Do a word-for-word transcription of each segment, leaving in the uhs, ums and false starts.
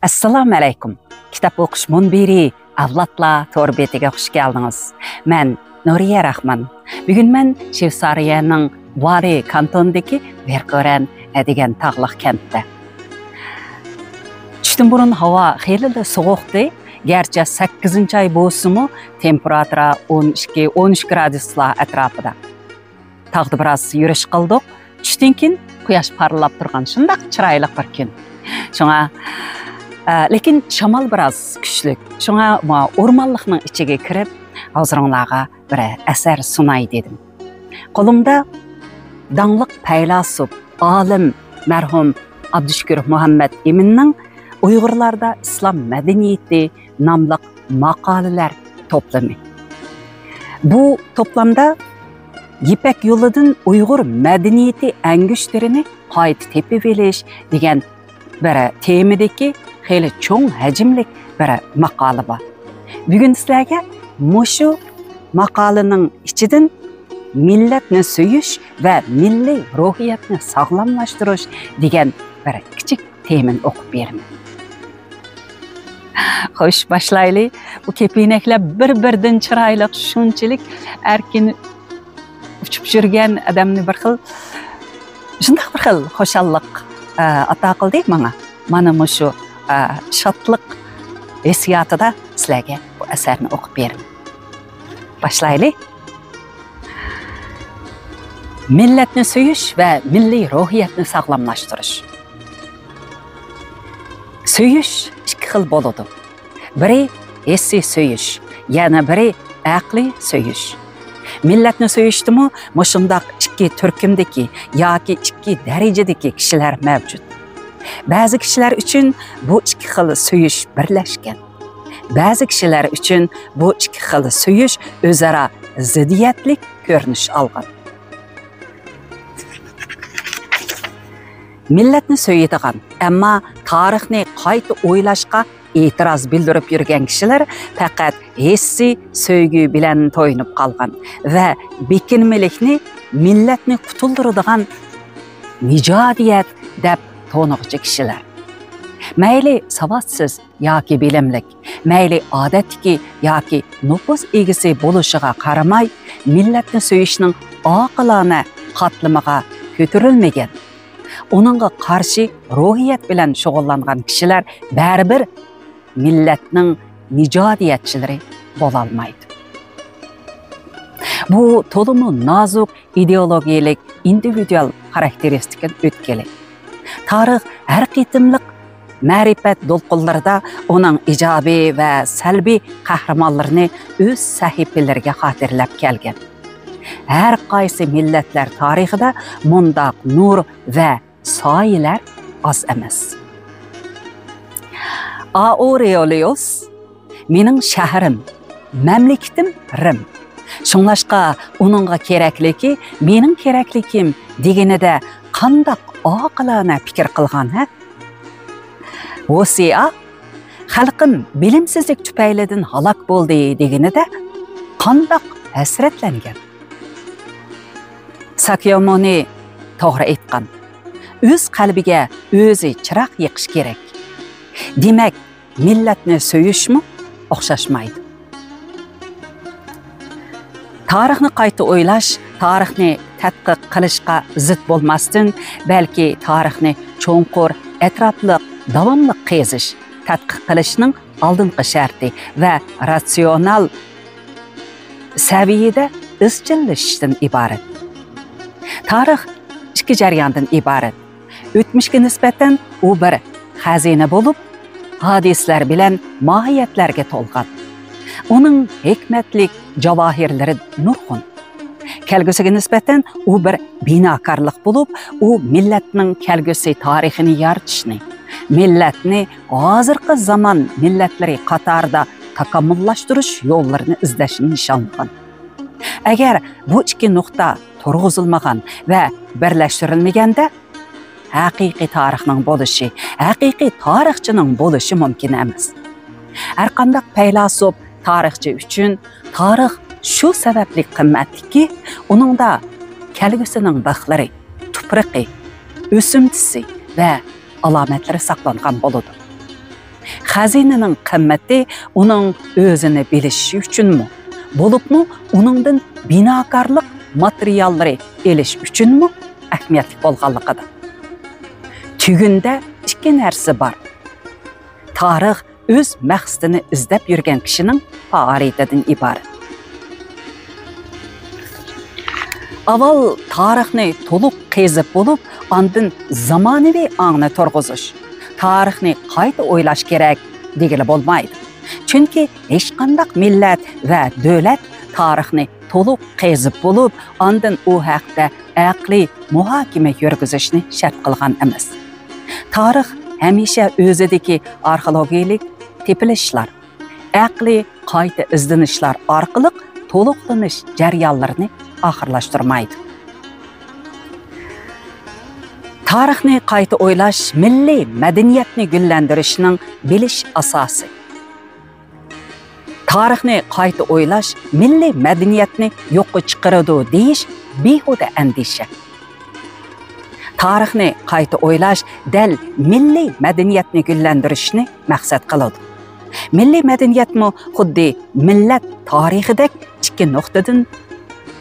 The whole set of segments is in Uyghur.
ئەسسالامۇ ئەلەيكۇم. كىتاب ئوقۇش مۇنبىرى ئەۋلادلار تور بېتىگە خۇش كەلدىڭىز. مەن نۇرىيە راخمان. بۈگۈن مەن شۋېتسارىيەنىڭ ۋالى كانتونىدىكى ۋېركورەن دېگەن تاغلىق كەنتتە. چۈشتىن بۇرۇن ھاۋا خېلىلا سوغۇقتى. گەرچە سەككىزىنچى ئاي بولسىمۇ، تېمپېراتۇرا ئون ئىككى، ئون ئۈچ گرادۇسلار ئەتراپىدا. تاغدا بىراز يۈرۈش قىلدۇق. چۈشتىن كېيىن قۇياش پارلاپ تۇرغان شۇنداق چىرايلىق بىر كۈن. شۇڭا، ئە، لېكىن شامال بىراز كۈچلۈك. شۇڭا ما ئورمانلىقنىڭ ئىچىگە كىرىپ، ھازىرىڭلارغا بىر ئەسەر سۇناي دېدىم. قولۇمدا داڭلىق پەيلاسوپ، ئالىم، مەرھۇم ئابدۇشۈكۈر مۇھەممەت ئىمىننىڭ ئۇيغۇرلاردا ئىسلام مەدەنىيىتى ناملىق ماقالىلەر توپلىمى. بۇ توپلامدا يىپەك يولىدىن ئۇيغۇر مەدەنىيىتى ئەڭگۈشتىرىنى قايتا تېپىۋېلىش دېگەن بىر تېمىدىكى خېلى چوڭ ھەجىملىك بىر ماقالە بار. بۈگۈن سىلەرگە مۇشۇ ماقالىنىڭ ئىچىدىن مىللەتنى سۆيۈش ۋە مىللىي روھىيەتنى ساغلاملاشتۇرۇش دېگەن بىر كىچىك تېمىنى ئوقۇپ بېرىمەن. خوش، باشلايلى. بۇ كېپىنەكلەر بىر-بىرىدىن چىرايلىق، شۇنچىلىك ئەركىن ئۇچۇپ يۈرگەن ئادەمنى بىر خىل، شۇنداق بىر خىل خۇشاللىق، ئە، ئاتا قىلدى ماڭا. مانا مۇشۇ، ئە، شادلىق ھېسسىياتىدا سىلەرگە بۇ ئەسەرنى ئوقۇپ بېرىمەن. باشلايلى. مىللەتنى سۆيۈش ۋە مىللىي روھىيەتنى ساغلاملاشتۇرۇش. سۆيۈش ئىككى خىل بولىدۇ. بىرى ھېسسىي سۆيۈش، يەنە بىرى ئەقلىي سۆيۈش. مىللەتنى سۆيۈشتىمۇ مۇشۇنداق ئىككى تۈركۈمدىكى ياكى ئىككى دەرىجىدىكى كىشىلەر مەۋجۇت. بەزى كىشىلەر ئۈچۈن بۇ ئىككى خىل سۆيۈش بىرلەشكەن. بەزى كىشىلەر ئۈچۈن بۇ ئىككى خىل سۆيۈش ئۆزئارا زىددىيەتلىك كۆرۈنۈش ئالغان. مىللەتنى سۆيىدىغان، ئەمما تارىخنى قايتا ئويلاشقا ئېتىراز بىلدۈرۈپ يۈرگەن كىشىلەر پەقەت ھېسسىي سۆيگۈ بىلەن تويۇنۇپ قالغان ۋە بېكىنمىلىكنى مىللەتنى قۇتۇلدۇرىدىغان ئىجادىيەت دەپ تونۇغۇچى كىشىلەر. مەيلى ساۋاتسىز ياكى بىلىملىك، مەيلى ئادەتتىكى ياكى نوپۇز ئىگىسى بولۇشىغا قارىماي، مىللەتنى سۆيۈشنىڭ ئاقىلانە قاتلىمىغا كۆتۈرۈلمىگەن، ئۇنىڭغا قارشى روھىيەت بىلەن شۇغۇللانغان كىشىلەر بەرىبىر مىللەتنىڭ ئىجادىيەتچىلىرى بولالمايدۇ. بۇ تولىمۇ نازۇك ئىدېئولوگىيەلىك ئىندىۋىدۇئال خاراكتېرىستىكىدىن ئۆتكىلى. تارىخ ھەر قېتىملىق مەرىپەت دولقۇنلىرىدا ئۇنىڭ ئىجابىي ۋە سەلبىي قەھرىمانلىرىنى ئۆز سەھىپىلىرىگە خاتىرىلەپ كەلگەن. ھەر قايسى مىللەتلەر تارىخىدا مۇنداق نۇر ۋە سايىلەر ئاز ئەمەس. ئاۋرېلىيۇس، مېنىڭ شەھىرىم، مەملىكىتىم رىم. شۇڭلاشقا ئۇنىڭغا كېرەكلىكى مېنىڭ كېرەكلىكىم دېگىنىدە قانداق ئاقىلانە پىكىر قىلغان، ھە؟ ھوسىئا، خەلقىم بىلىمسىزلىك تۈپەيلىدىن ھالاك بولدى دېگىنىدە قانداق ھەسرەتلەنگەن؟ ساكيامۇنى توغرا ئېيتقان. ئۆز قەلبىگە ئۆزى چىراغ يېقىش كېرەك. دېمەك، مىللەتنى سۆيۈشمۇ ئوخشاشمايدۇ. تارىخنى قايتا ئويلاش، تارىخنى تەتقىق قىلىشقا زىت بولماستىن، بەلكى تارىخنى چوڭقۇر، ئەتراپلىق، داۋاملىق قېزىش، تەتقىق قىلىشنىڭ ئالدىنقى شەرتى ۋە راتسىيونال سەۋىيەدە ئىزچىللىشىشتىن ئىبارەت. تارىخ ئىككى جەرياندىن ئىبارەت. ئۆتمۈشكە نىسبەتەن ئۇ بىر خەزىنە بولۇپ، ھادىسىلەر بىلەن ماھىيەتلەرگە تولغان. ئۇنىڭ ھېكمەتلىك جاۋاھىرلىرى نۇرغۇن. كەلگۈسىگە نىسبەتەن ئۇ بىر بىناكارلىق بولۇپ، ئۇ مىللەتنىڭ كەلگۈسى تارىخىنى يارىتىشنى، مىللەتنى ھازىرقى زامان مىللەتلىرى قاتارىدا تاكامۇللاشتۇرۇش يوللىرىنى ئىزدەشنى نىشانلىغان. ئەگەر بۇ ئىككى نۇقتا تۇرغۇزۇلمىغان ۋە بىرلەشتۈرۈلمىگەندە، ھەقىقىي تارىخنىڭ بولۇشى، ھەقىقىي تارىخچىنىڭ بولۇشى مۇمكىن ئەمەس. ھەرقانداق پەيلاسوپ تارىخچى ئۈچۈن تارىخ شۇ سەۋەبلىك قىممەتلىككى، ئۇنىڭدا كەلگۈسىنىڭ بىخلىرى، تۇپرىقى، ئۆسۈمتىسى ۋە ئالامەتلىرى ساقلانغان بولىدۇ. خەزىنىنىڭ قىممىتى ئۇنىڭ ئۆزىنى بىلىشى ئۈچۈنمۇ، بولۇپمۇ ئۇنىڭدىن بىناكارلىق ماتېرىياللىرى ئېلىش ئۈچۈنمۇ ئەھمىيەتلىك بولغانلىقىدا. تۈگۈندە ئىككى نەرسە بار. تارىخ ئۆز مەقسىتىنى ئىزدەپ يۈرگەن كىشىنىڭ پائالىيىتىدىن ئىبارەت. ئاۋۋال تارىخنى تولۇق قېزىپ بولۇپ، ئاندىن زامانىۋى ئاڭنى تۇرغۇزۇش، تارىخنى قايتا ئويلاش كېرەك دېگىلى بولمايدۇ. چۈنكى ھېچقانداق مىللەت ۋە دۆلەت تارىخنى تولۇق قېزىپ بولۇپ، ئاندىن ئۇ ھەقتە ئەقلىي مۇھاكىمە يۈرگۈزۈشنى شەرت قىلغان ئەمەس. تارىخ ھەمىشە ئۆزىدىكى ئارخېئولوگىيەلىك تېپىلىشلار، ئەقلىي قايتا ئىزدىنىشلار ئارقىلىق تولۇقلىنىش جەريانلىرىنى ئاخىرلاشتۇرمايدۇ. تارىخنى قايتا ئويلاش مىللىي مەدەنىيەتنى گۈللەندۈرۈشنىڭ بىلىش ئاساسى. تارىخنى قايتا ئويلاش مىللىي مەدەنىيەتنى يوققا چىقىرىدۇ دېيىش بىھۇدە ئەندىشە. تارىخنى قايتا ئويلاش دەل مىللىي مەدەنىيەتنى گۈللەندۈرۈشنى مەقسەت قىلىدۇ. مىللىي مەدەنىيەتمۇ خۇددى مىللەت تارىخىدەك ئىككى نۇقتىدىن،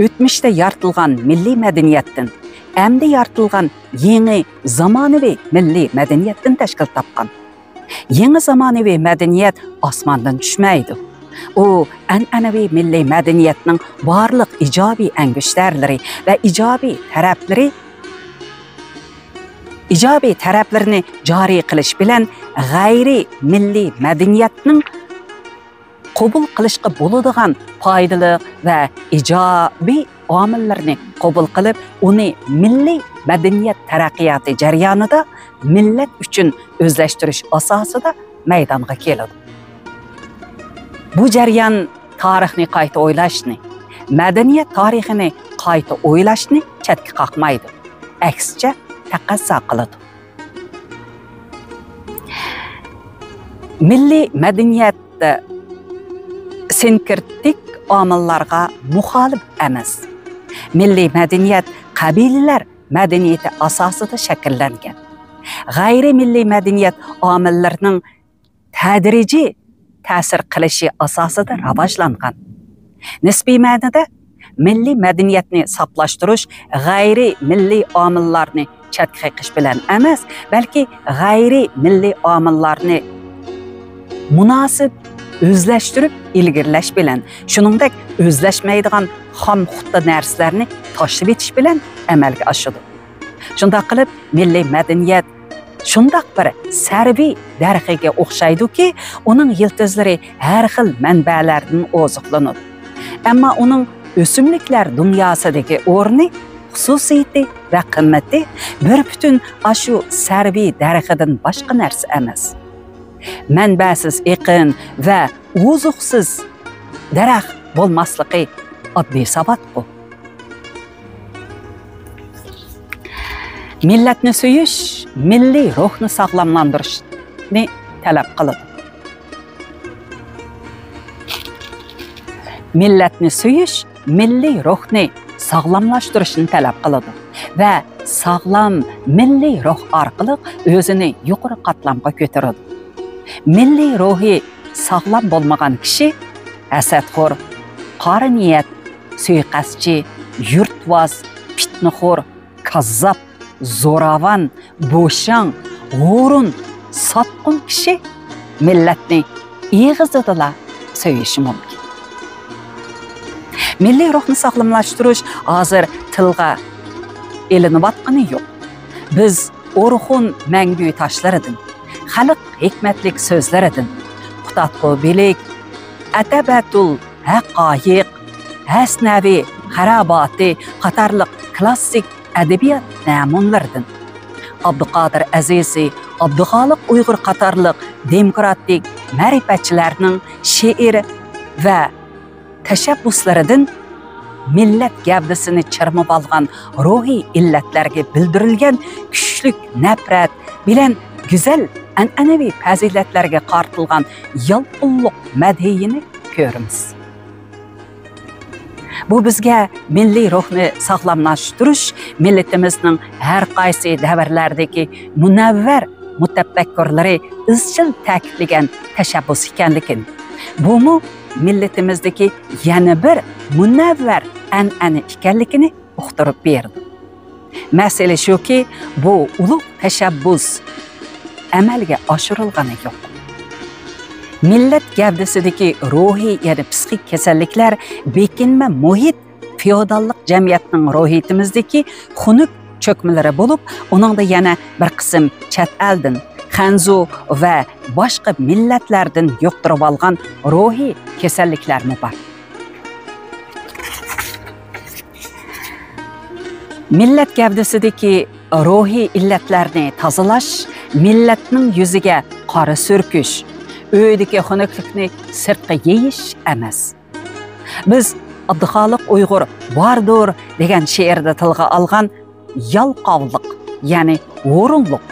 ئۆتمۈشتە يارىتىلغان مىللىي مەدەنىيەتتىن، ئەمدى يارىتىلغان يېڭى زامانىۋى مىللىي مەدەنىيەتتىن تەشكىل تاپقان. يېڭى زامانىۋى مەدەنىيەت ئاسماندىن چۈشمەيدۇ. ئۇ ئەنئەنىۋى مىللىي مەدەنىيەتنىڭ بارلىق ئىجابىي ئەڭگۈشتەرلىرى ۋە ئىجابىي تەرەپلىرى، ئىجابىي تەرەپلىرىنى جارى قىلىش بىلەن غەيرىي مىللىي مەدەنىيەتنىڭ قوبۇل قىلىشقا بولىدىغان پايدىلىق ۋە ئىجابىي ئامىللىرىنى قوبۇل قىلىپ، ئۇنى مىللىي مەدەنىيەت تەرەققىياتى جەريانىدا مىللەت ئۈچۈن ئۆزلەشتۈرۈش ئاساسىدا مەيدانغا كېلىدۇ. بۇ جەريان تارىخنى قايتا ئويلاشنى، مەدەنىيەت تارىخىنى قايتا ئويلاشنى چەتكە قاقمايدۇ، ئەكسىچە تەقەززا قىلىدۇ. مىللىي مەدەنىيەت سىنكرېتىك ئامىللارغا مۇخالىپ ئەمەس. مىللىي مەدەنىيەت قەبىلىلەر مەدەنىيىتى ئاساسىدا شەكىللەنگەن. غەيرىي مىللىي مەدەنىيەت ئامىللىرىنىڭ تەدرىجىي تەسىر قىلىشى ئاساسىدا راۋاجلانغان. نىسپىي مەنىدە مىللىي مەدەنىيەتنى ساپلاشتۇرۇش غەيرىي مىللىي ئامىللارنى چەتكە قېقىش بىلەن ئەمەس، بەلكى غەيرىي مىللىي ئامىللارنى مۇناسىپ ئۆزلەشتۈرۈپ ئىلگىرىلەش بىلەن، شۇنىڭدەك ئۆزلەشمەيدىغان خام خۇتتا نەرسىلەرنى تاشلىۋېتىش بىلەن ئەمەلگە ئاشىدۇ. شۇنداق قىلىپ، مىللىي مەدەنىيەت شۇنداق بىر سەرۋى دەرىخىگە ئوخشايدۇكى، ئۇنىڭ يىلتىزلىرى ھەر خىل مەنبەلەردىن ئوزۇقلىنىدۇ. ئەمما ئۇنىڭ ئۆسۈملۈكلەر دۇنياسىدىكى ئورنى، خۇسۇسىيىتى ۋە قىممىتى بىر پۈتۈن ئاشۇ سەرۋى دەرىخىدىن باشقا نەرسە ئەمەس. مەنبەسىز ئېقىن ۋە ئوزۇقسىز دەرەخ بولماسلىقى ئاددىي ساۋاتقۇ. مىللەتنى سۆيۈش مىللىي روھنى ساغلاملاندۇرۇشنى تەلەپ قىلىدۇ. مىللەتنى سۆيۈش مىللىي روھنى ساغلاملاشتۇرۇشنى تەلەپ قىلىدۇ ۋە ساغلام مىللىي روھ ئارقىلىق ئۆزىنى يۇقىرى قاتلامغا كۆتۈرىدۇ. مىللىي روھى ساغلام بولمىغان كىشى ھەسەتخور، قارا نىيەت، سۇيىقەستچى، يۇرتۋاز، پىتنىخور، كاززاپ، زوراۋان، بوشاڭ، ھۇرۇن، ساتقۇن كىشى مىللەتنى ئېغىزىدىلا سۆيۈشى مۇمكىن. مىللىي روھنى ساغلاملاشتۇرۇش ھازىر تىلغا ئېلىنىۋاتقىنى يوق. بىز ئورخۇن مەڭگۈ تاشلىرىدىن، خەلق ھېكمەتلىك سۆزلىرىدىن، قۇتادغۇ بىلىك، ئەتەبەتۇل ھەقايىق، ھەسنەۋى خاراباتى قاتارلىق كلاسسىك ئەدەبىيات نەمۇنىلىرىدىن، ئابدۇقادىر ئەزىزى، ئابدۇخالىق ئۇيغۇر قاتارلىق دېموكراتىك مەرىپەتچىلەرنىڭ شېئىر ۋە تەشەببۇسلىرىدىن مىللەت گەۋدىسىنى چىرمىۋالغان روھىي ئىللەتلەرگە بىلدۈرۈلگەن كۈچلۈك نەپرەت بىلەن گۈزەل ئەنئەنىۋى پەزىلەتلەرگە قارىتىلغان يالقۇنلۇق مەدھىيىنى كۆرىمىز. بۇ بىزگە مىللىي روھنى ساغلاملاشتۇرۇش، مىللىتىمىزنىڭ ھەر قايسى دەۋرلەردىكى مۇنەۋۋەر مۇتەپەككۇرلىرى ئىزچىل تەكىتلىگەن تەشەببۇس ئىكەنلىكىنى، بۇمۇ مىللىتىمىزدىكى يەنە بىر مۇنەۋۋەر ئەنئەنە ئىكەنلىكىنى ئۇقتۇرۇپ بېرىدۇ. مەسىلە شۇكى، بۇ ئۇلۇغ تەشەببۇس ئەمەلگە ئاشۇرۇلغىنى يوق. مىللەت گەۋدىسىدىكى روھىي يەنى پسىخىك كېسەللىكلەر بېكىنمە مۇھىت، فېئوداللىق جەمئىيەتنىڭ روھىيىتىمىزدىكى خۇنۈك چۆكمىلىرى بولۇپ، ئۇنىڭدا يەنە بىر قىسىم چەت ئەلدىن، خەنزۇ ۋە باشقا مىللەتلەردىن يۇقتۇرۇۋالغان روھىي كېسەللىكلەرمۇ بار. مىللەت گەۋدىسىدىكى روھىي ئىللەتلەرنى تازىلاش، مىللەتنىڭ يۈزىگە قارا سۈركۈش، ئۆيدىكى خۇنۈكلۈكنى سىرتقا يېيىش ئەمەس. بىز ئابدۇخالىق ئۇيغۇر باردۇر دېگەن شېئىردا تىلغا ئالغان يالقاۋلىق، يەنى ھۇرۇنلۇق،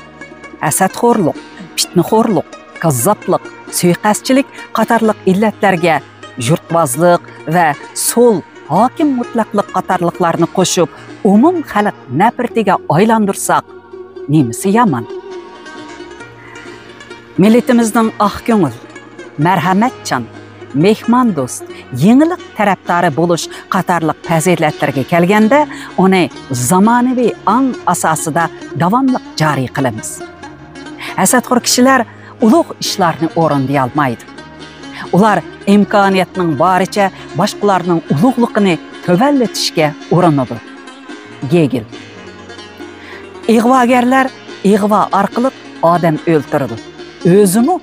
ھەسەتخورلۇق، پىتنىخورلۇق، كاززاپلىق، سۇيىقەستچىلىك قاتارلىق ئىللەتلەرگە يۇرتبازلىق ۋە سول ھاكىم مۇتلەقلىق قاتارلىقلارنى قوشۇپ، ئومۇم خەلق نەپرىتىگە ئايلاندۇرساق، نېمىسى يامان؟ مىللىتىمىزنىڭ ئاق كۆڭۈل، مەرھەمەتچان، مېھماندوست، يېڭىلىق تەرەپدارى بولۇش قاتارلىق پەزىلەتلىرىگە كەلگەندە، ئۇنى زامانىۋى ئاڭ ئاساسىدا داۋاملىق جارى قىلىمىز. ھەسەتخور كىشىلەر ئۇلۇغ ئىشلارنى ئورۇندىيالمايدۇ. ئۇلار ئىمكانىيەتنىڭ بارىچە باشقىلارنىڭ ئۇلۇغلۇقىنى تۆۋەنلىتىشكە ئۇرۇنىدۇ. گېگېل. ئىغۋاگەرلەر ئىغۋا ئارقىلىق ئادەم ئۆلتۈرىدۇ، ئۆزىمۇ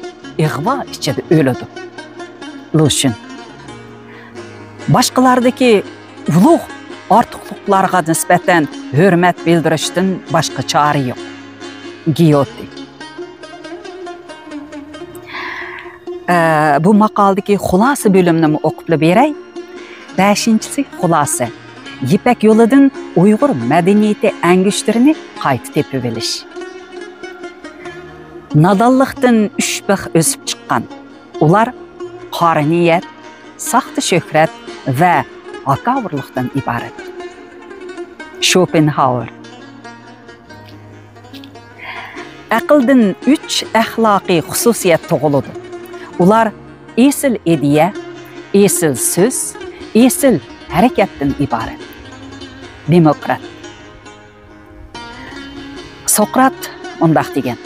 ئىغۋا ئىچىدە ئۆلىدۇ. لۇشۈن. باشقىلاردىكى ئۇلۇغ ئارتۇقلۇقلارغا نىسبەتەن ھۆرمەت بىلدۈرۈشتىن باشقا چارە يوق. گيوتى. ئە، بۇ ماقالىدىكى خۇلاسە بۆلۈمنىمۇ ئوقۇپلا بېرەي. بەشىنچىسى خۇلاسە. يىپەك يولىدىن ئۇيغۇر مەدەنىيىتى ئەڭگۈشتىرىنى قايتا تېپىۋېلىش. نادانلىقتىن ئۈچ بىخ ئۆسۈپ چىققان. ئۇلار قارا نىيەت، ساختا شۆھرەت ۋە ھاكاۋۇرلۇقتىن ئىبارەت. شوپېنھاۋېر. ئەقىلدىن ئۈچ ئەخلاقىي خۇسۇسىيەت تۇغۇلىدۇ. ئۇلار ئېسىل ئىدىيە، ئېسىل سۆز، ئېسىل ھەرىكەتتىن ئىبارەت. دېموكرات. سوقرات مۇنداق دېگەن: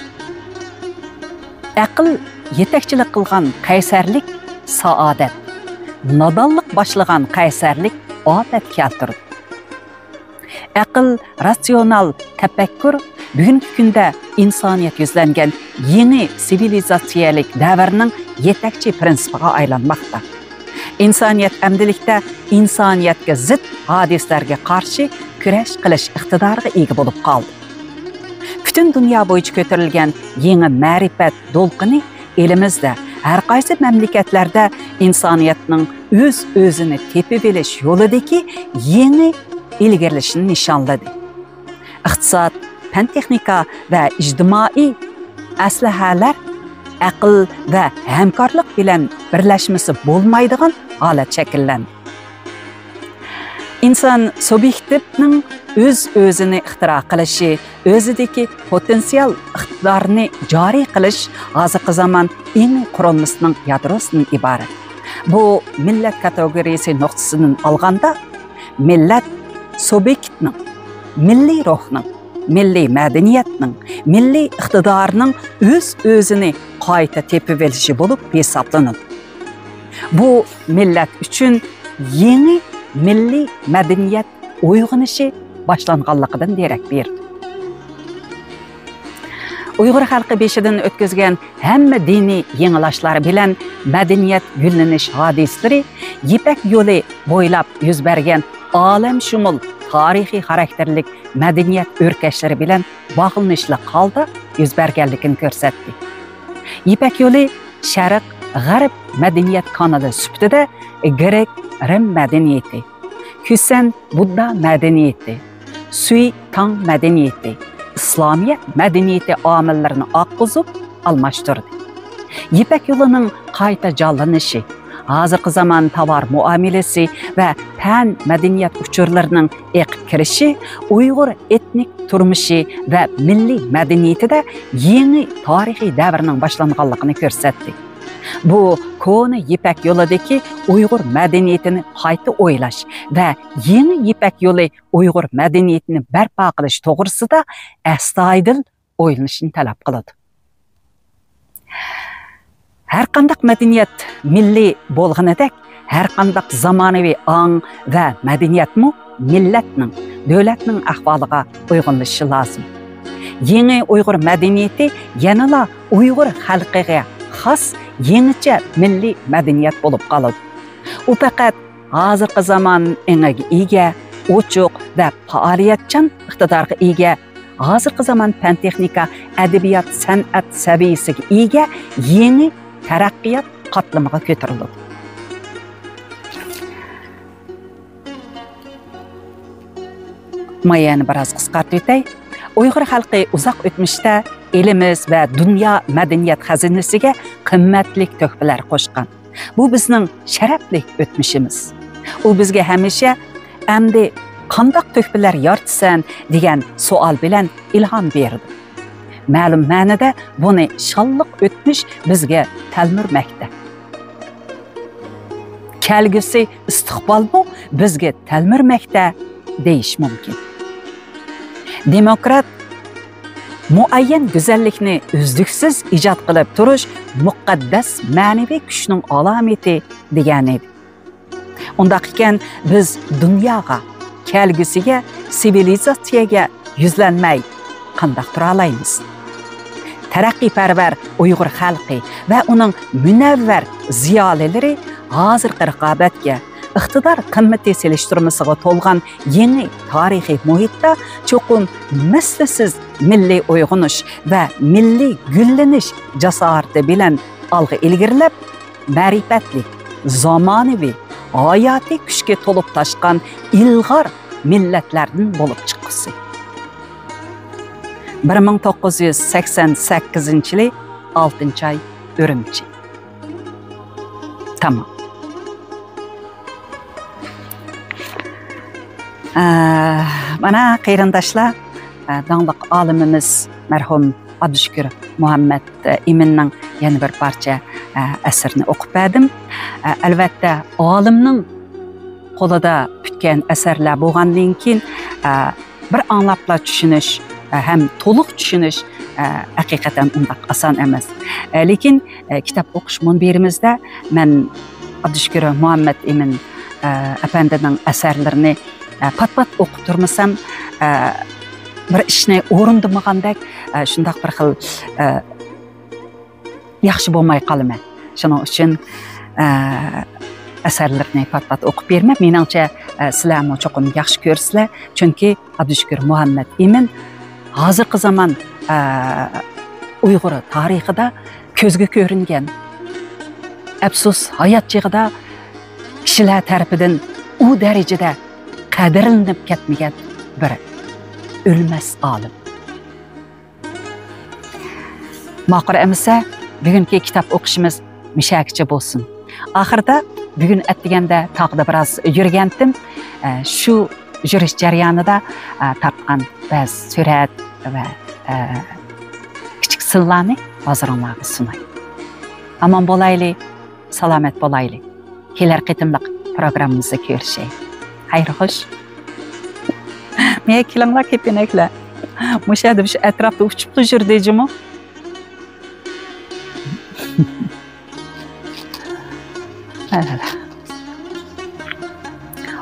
«ئەقىل يېتەكچىلىك قىلغان قەيسەرلىك سائادەت، نادانلىق باشلىغان قەيسەرلىك ئاپەت كەلتۈرىدۇ.» ئەقىل، راتسىيونال تەپەككۇر بۈگۈنكى كۈندە ئىنسانىيەت يۈزلەنگەن يېڭى سىۋىلىزاتسىيەلىك دەۋرنىڭ يېتەكچى پىرىنسىپىغا ئايلانماقتا. ئىنسانىيەت ئەمدىلىكتە ئىنسانىيەتكە زىت ھادىسىلەرگە قارشى كۈرەش قىلىش ئىقتىدارىغا ئىگە بولۇپ قالدى. پۈتۈن دۇنيا بويىچە كۆتۈرۈلگەن يېڭى مەرىپەت دولقۇنى ئېلىمىزدە، ھەر قايسى مەملىكەتلەردە ئىنسانىيەتنىڭ ئۆز-ئۆزىنى تېپىۋېلىش يولىدىكى يېڭى ئىلگىرىلىشىنى نىشانلىدى. ئىقتىساد، پەن-تېخنىكا ۋە ئىجتىمائىي ئەسلىھەلەر ئەقىل ۋە ھەمكارلىق بىلەن بىرلەشمىسە بولمايدىغان ھالەت شەكىللەندى. ئىنسان سۇبيېكتىپنىڭ ئۆز-ئۆزىنى ئىختىرا قىلىشى، ئۆزىدىكى پوتېنسىيال ئىقتىدارنى جارى قىلىش ھازىرقى زامان ئېڭى قۇرۇلمىسىنىڭ يادروسىدىن ئىبارەت. بۇ مىللەت كاتېگورىيىسى نۇقتىسىدىن ئالغاندا، مىللەت سۇبيېكتنىڭ، مىللىي روھنىڭ، مىللىي مەدەنىيەتنىڭ، مىللىي ئىقتىدارنىڭ ئۆز-ئۆزىنى قايتا تېپىۋېلىشى بولۇپ ھېسابلىنىدۇ. بۇ مىللەت ئۈچۈن يېڭى مىللىي مەدەنىيەت ئويغىنىشى باشلانغانلىقىدىن دېرەك بېرىدۇ. ئۇيغۇر خەلقى بېشىدىن ئۆتكۈزگەن ھەممە دىنىي يېڭىلاشلار بىلەن مەدەنىيەت گۈللىنىش ھادىسىلىرى يىپەك يولى بويلاپ يۈز بەرگەن ئالەمشۇمۇل تارىخىي خاراكتېرلىك مەدەنىيەت ئۆركەشلىرى بىلەن باغلىنىشلىق ھالدا يۈز بەرگەنلىكىنى كۆرسەتتى. يىپەك يولى شەرق، غەرب مەدەنىيەت كانىلى سۈپىتىدە گرېك، رىم مەدەنىيىتى، كۈسەن، بۇددا مەدەنىيىتى، سۈي، تاڭ مەدەنىيىتى، ئىسلامىيەت مەدەنىيىتى ئامىللىرىنى ئاققۇزۇپ ئالماشتۇردى. يىپەك يولىنىڭ قايتا جانلىنىشى، ھازىرقى زامان تاۋار مۇئامىلىسى ۋە پەن مەدەنىيەت ئۇچۇرلىرىنىڭ ئېقىپ كىرىشى ئۇيغۇر ئېتنىك تۇرمۇشى ۋە مىللىي مەدەنىيىتىدە يېڭى تارىخىي دەۋرنىڭ باشلانغانلىقىنى كۆرسەتتى. بۇ كونا يىپەك يولىدىكى ئۇيغۇر مەدەنىيىتىنى قايتا ئويلاش ۋە يېڭى يىپەك يولى ئۇيغۇر مەدەنىيىتىنى بەرپا قىلىش توغرىسىدا ئەستايىدىل ئويلىنىشنى تەلەپ قىلىدۇ. ھەرقانداق مەدەنىيەت مىللىي بولغىنىدەك، ھەرقانداق زامانىۋى ئاڭ ۋە مەدەنىيەتمۇ مىللەتنىڭ، دۆلەتنىڭ ئەھۋالىغا ئۇيغۇنلىشىشى لازىم. يېڭى ئۇيغۇر مەدەنىيىتى يەنىلا ئۇيغۇر خەلقىگە خاس يېڭىچە مىللىي مەدەنىيەت بولۇپ قالىدۇ. ئۇ پەقەت ھازىرقى زامان ئېڭىگە ئىگە، ئوچۇق ۋە پائالىيەتچان ئىقتىدارغا ئىگە، ھازىرقى زامان پەن-تېخنىكا، ئەدەبىيات-سەنئەت سەۋىيەسىگە ئىگە يېڭى تەرەققىيات قاتلىمىغا كۆتۈرۈلىدۇ. مايەنى بىراز قىسقارتىۋېتەي. ئۇيغۇر خەلقى ئۇزاق ئۆتمۈشتە ئېلىمىز ۋە دۇنيا مەدەنىيەت خەزىنىسىگە قىممەتلىك تۆھپىلەر قوشقان. بۇ بىزنىڭ شەرەپلىك ئۆتمۈشىمىز. ئۇ بىزگە ھەمىشە «ئەمدى قانداق تۆھپىلەر يارىتىسەن؟» دېگەن سوئال بىلەن ئىلھام بېرىدۇ. مەلۇم مەنىدە بۇنى شانلىق ئۆتمۈش بىزگە تەلمۈرمەكتە. كەلگۈسى ئىستىقبالمۇ بىزگە تەلمۈرمەكتە دېيىش مۇمكىن. دېموكرات مۇئەييەن گۈزەللىكنى ئۈزلۈكسىز ئىجاد قىلىپ تۇرۇش مۇقەددەس مەنىۋى كۈچنىڭ ئالامىتى دېگەنىدى. ئۇنداق ئىكەن، بىز دۇنياغا، كەلگۈسىگە، سىۋىلىزاتسىيەگە يۈزلەنمەي قانداق تۇرالايمىز؟ تەرەققىيپەرۋەر ئۇيغۇر خەلقى ۋە ئۇنىڭ مۇنەۋۋەر زىيالىيلىرى ھازىرقى رىقابەتكە، ئىقتىدار قىممىتى سېلىشتۇرمىسىغا تولغان يېڭى تارىخىي مۇھىتتا چوقۇم مىسلىسىز مىللىي ئويغىنىش ۋە مىللىي گۈللىنىش جاسارىتى بىلەن ئالغا ئىلگىرىلەپ، مەرىپەتلىك، زامانىۋى، ھاياتىي كۈچكە تولۇپ تاشقان ئىلغار مىللەتلەردىن بولۇپ چىققۇسى. بىر مىڭ توققۇز يۈز سەكسەن سەككىزىنچى يىلى، ئالتىنچى ئاي، ئۈرۈمچى. تامام. ئە، مانا، قېرىنداشلار، ئە، داڭلىق ئالىمىمىز مەرھۇم ئابدۇشۈكۈر مۇھەممەت، ئە، ئىمىننىڭ يەنە بىر پارچە، ئە، ئەسىرىنى ئوقۇپ بەردىم. ئە، ئەلۋەتتە، ئالىمنىڭ قولىدا پۈتكەن ئەسەرلەر بولغاندىن كېيىن، ئە، بىر ئاڭلاپلا چۈشىنىش، ئە، ھەم تولۇق چۈشىنىش، ئە، ھەقىقەتەن ئۇنداق ئاسان ئەمەس. ئە، لېكىن، ئە، كىتاب ئوقۇش مۇنبىرىمىزدە مەن ئابدۇشۈكۈر مۇھەممەت ئىمىن، ئە، ئەپەندىنىڭ ئەسەرلىرىنى، ئە، پات-پات ئوقۇپ تۇرمىسام، ئە، بىر ئىشنى ئورۇندىمىغاندەك، ئە، شۇنداق بىر خىل، ئە، ياخشى بولماي قالىمەن. شۇنىڭ ئۈچۈن، ئە، ئەسەرلىرىنى پات-پات ئوقۇپ بېرىمەن. مېنىڭچە، ئە، سىلەرمۇ چوقۇم ياخشى كۆرىسىلەر. چۈنكى ئابدۇشۈكۈر مۇھەممەت ئىمىن ھازىرقى زامان، ئە، ئۇيغۇر تارىخىدا كۆزگە كۆرۈنگەن، ئەپسۇس، ھايات چېغىدا كىشىلەر تەرىپىدىن ئۇ دەرىجىدە قەدىرلىنىپ كەتمىگەن بىر ئۆلمەس ئالىم. ماقۇل ئەمىسە، بۈگۈنكى كىتاب ئوقۇشىمىز مۇشەگىچە بولسۇن. ئاخىرىدا بۈگۈن ئەتىگەندە تاغدا بىراز يۈرگەنتىم. ئە، شۇ يۈرۈش جەريانىدا، ئە، تارتقان بەزى سۈرەت ۋە، ئە، كىچىك سىنلارنى ھازىرىڭلارغا سۇناي. ئامان بولايلى، سالامەت بولايلى. كېلەر قېتىملىق پروگراممىمىزدا كۆرۈشەيلى. خەير خوش. مېنى كېلىڭلار، كېپىنەكلەر. مۇشۇ يەردە، مۇشۇ ئەتراپتا ئۇچۇپلا يۈردى جۇمۇ.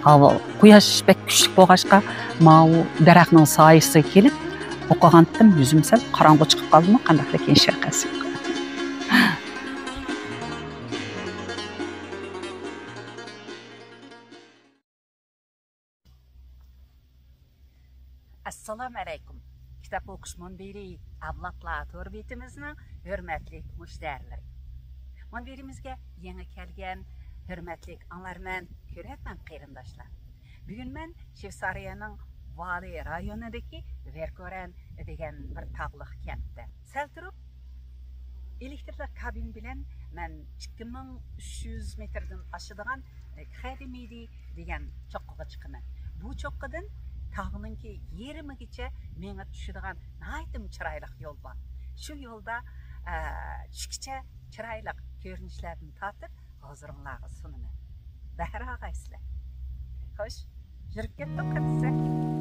ھاۋا، قۇياش بەك كۈچلۈك بولغاچقا، ماۋۇ دەرەخنىڭ سايىسىگە كېلىپ ئوقۇغانتىم، يۈزۈم سەل قاراڭغۇ چىقىپ قالدىمۇ، قانداقلا ئىكەن، ھېچ ۋەقەسى يوق. ئەسسالامۇ ئەلەيكۇم. كىتاب ئوقۇش مۇنبىرى ئەۋلادلار تور بېتىمىزنىڭ ھۆرمەتلىك مۇشتەرىلىرى. مۇنبىرىمىزگە يېڭى كەلگەن ھۆرمەتلىك ئاڭلارمەن، كۆرەرمەن قېرىنداشلار. بۈگۈن مەن شۋېتسارىيەنىڭ ۋالى رايونىدىكى ۋېركورەن دېگەن بىر تاغلىق كەنتتە. سەل تۇرۇپ، ئېلېكتىرلىق كابىن بىلەن مەن ئىككى مىڭ ئۈچ يۈز مېتىردىن ئاشىدىغان، ئە، خەدىمىدى دېگەن چوققىغا چىقىمەن. بۇ چوققىدىن تاغنىڭكى يېرىمىگىچە مېڭە چۈشىدىغان ناھايىتىمۇ چىرايلىق يول بار. شۇ يولدا، ئە، چۈشكىچە چىرايلىق كۆرۈنۈشلەردىن تارتىپ ھۇزۇرۇڭلارغا سۇنىمەن. بەھر ئاغايسىلەر. خوش، يۈرۈپ كەتتۇق قېنى سىلەر.